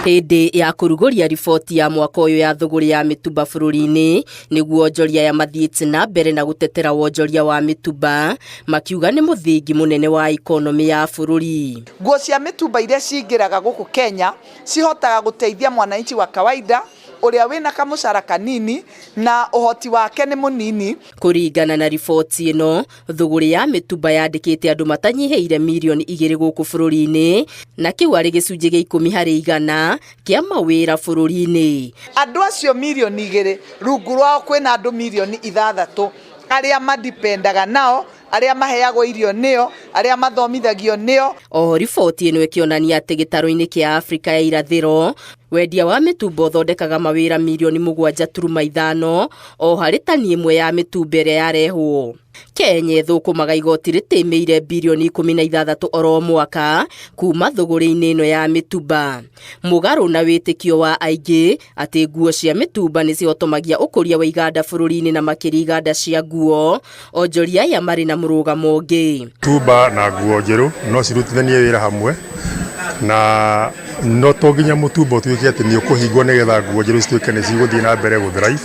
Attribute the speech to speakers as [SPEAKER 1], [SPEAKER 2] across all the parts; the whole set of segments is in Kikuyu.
[SPEAKER 1] Hĩndĩ ya kũrugũria riboti ya mwaka ũyũ ya thũgũrĩ ya mĩtumba bũrũri-inĩ, nĩguo onjoria aya mathiĩte na mbere na gũtetera wonjoria wa mĩtumba, makiuga nĩ mũthingi mũnene wa ikonomĩ ya bũrũri.
[SPEAKER 2] Nguo cia mĩtumba iria cingĩraga gũkũ Kenya cihotaga gũteithia mwananchi wa kawaida ũrĩa wĩna kamũcara kanini na ũhoti wake nĩ mũnini.
[SPEAKER 1] Kũringana na riboti ĩno, thũgũrĩ ya mĩtumba yandĩkĩte andũ matanyihĩire mirioni 2 gũkũ bũrũri-inĩ, na kĩu arĩ gĩcunjĩ gĩa 10% kĩa mawĩra bũrũri-inĩ.
[SPEAKER 2] Andũ acio mirioni 2, rungu rwao kwĩna andũ mirioni 6 arĩa madipendaga nao, arĩa maheagwo irio nĩo, arĩa mathomithagio nĩo.
[SPEAKER 1] Oho riboti ĩno ĩkĩonania atĩ gĩtarũ-inĩ kĩa Afrika ya irathĩro, wendia wa mĩtumba ũthondekaga mawĩra mirioni 7.5 o harĩ tani ĩmwe ya mĩtumba ĩrĩa yarehwo. Kenya ĩthũkũmaga igoti rĩtĩmĩire birioni 16 oro mwaka kuma thũgũrĩ-inĩ ĩno ya mĩtumba. Mũgarũ na wĩtĩkio wa aingĩ atĩ nguo cia mĩtumba nĩ cihotomagia ũkũria wa iganda bũrũri-inĩ na makĩria iganda cia nguo, onjoria aya marĩ na mũrũgamo ũngĩ.
[SPEAKER 3] Tumba na nguo njerũ no cirutithanie wĩra hamwe, na no to nginya mũtumba ũtuĩke atĩ nĩ ũkũhingwo nĩgetha nguo njerũ cituĩke nĩ cigũthiĩ na mbere gũ thrive.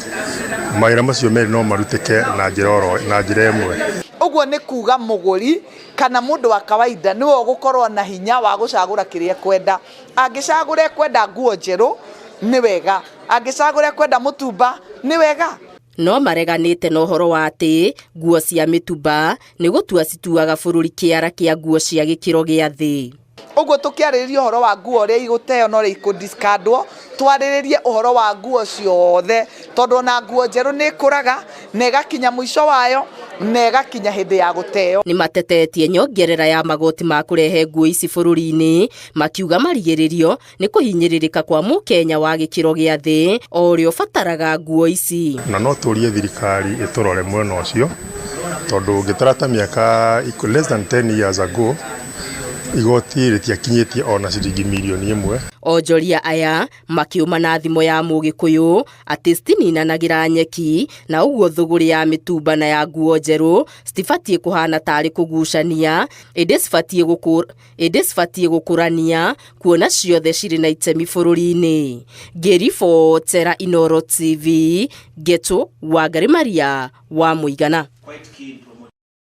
[SPEAKER 3] Mawĩra macio merĩ no marutĩke na njĩra oro na njĩra ĩmwe.
[SPEAKER 2] Ũguo nĩ kuga mũgũri kana mũndũ wa kawaida nĩwe ũgũkorwo na hinya wa gũcagũra kĩrĩa ekwenda. Angĩcagũra ekwenda nguo njerũ nĩ wega, angĩcagũra ekwenda mũtumba nĩ wega.
[SPEAKER 1] No mareganĩte na ũhoro wa atĩ nguo cia mĩtumba nĩ gũtua cituaga bũrũri kĩara kĩa nguo cia gĩkĩro gĩa thĩ.
[SPEAKER 2] Ũguo tũkĩarĩrĩria ũhoro wa nguo ũrĩa igũteo na ũrĩa ikũdiscardwo, twarĩrĩrie ũhoro wa nguo ciothe, tondũ ona nguo njerũ nĩ ĩkũraga na ĩgakinya mũico wayo na ĩgakinya hĩndĩ ya gũteo.
[SPEAKER 1] Nĩ matetetie nyongerera ya magoti ma kũrehe nguo ici bũrũri-inĩ, makiuga marigĩrĩrio nĩ kũhinyĩrĩrĩka kwa mũkenya wa gĩkĩro gĩa thĩ o ũrĩa ũbataraga nguo ici.
[SPEAKER 3] Na no tũrie thirikari ĩtũrore mwena ũcio, tondũ ũngĩtara ta mĩaka less than 10 years ago, igoti rĩtiakinyĩtie ona ciringi mirioni 1.
[SPEAKER 1] Onjoria aya makĩũma na thimo ya mũgĩkũyũ atĩ citininanagĩra nyeki, na ũguo thũgũrĩ ya mĩtumba na ya nguo njerũ citibatiĩ kũhana tarĩ kũgucania, ĩndĩ cibatiĩ gũkũrania kuona ciothe cirĩ na itemi bũrũri-inĩ. Ngĩribotera Inooro TV, Ngetu Wangari Maria wa Mũigana.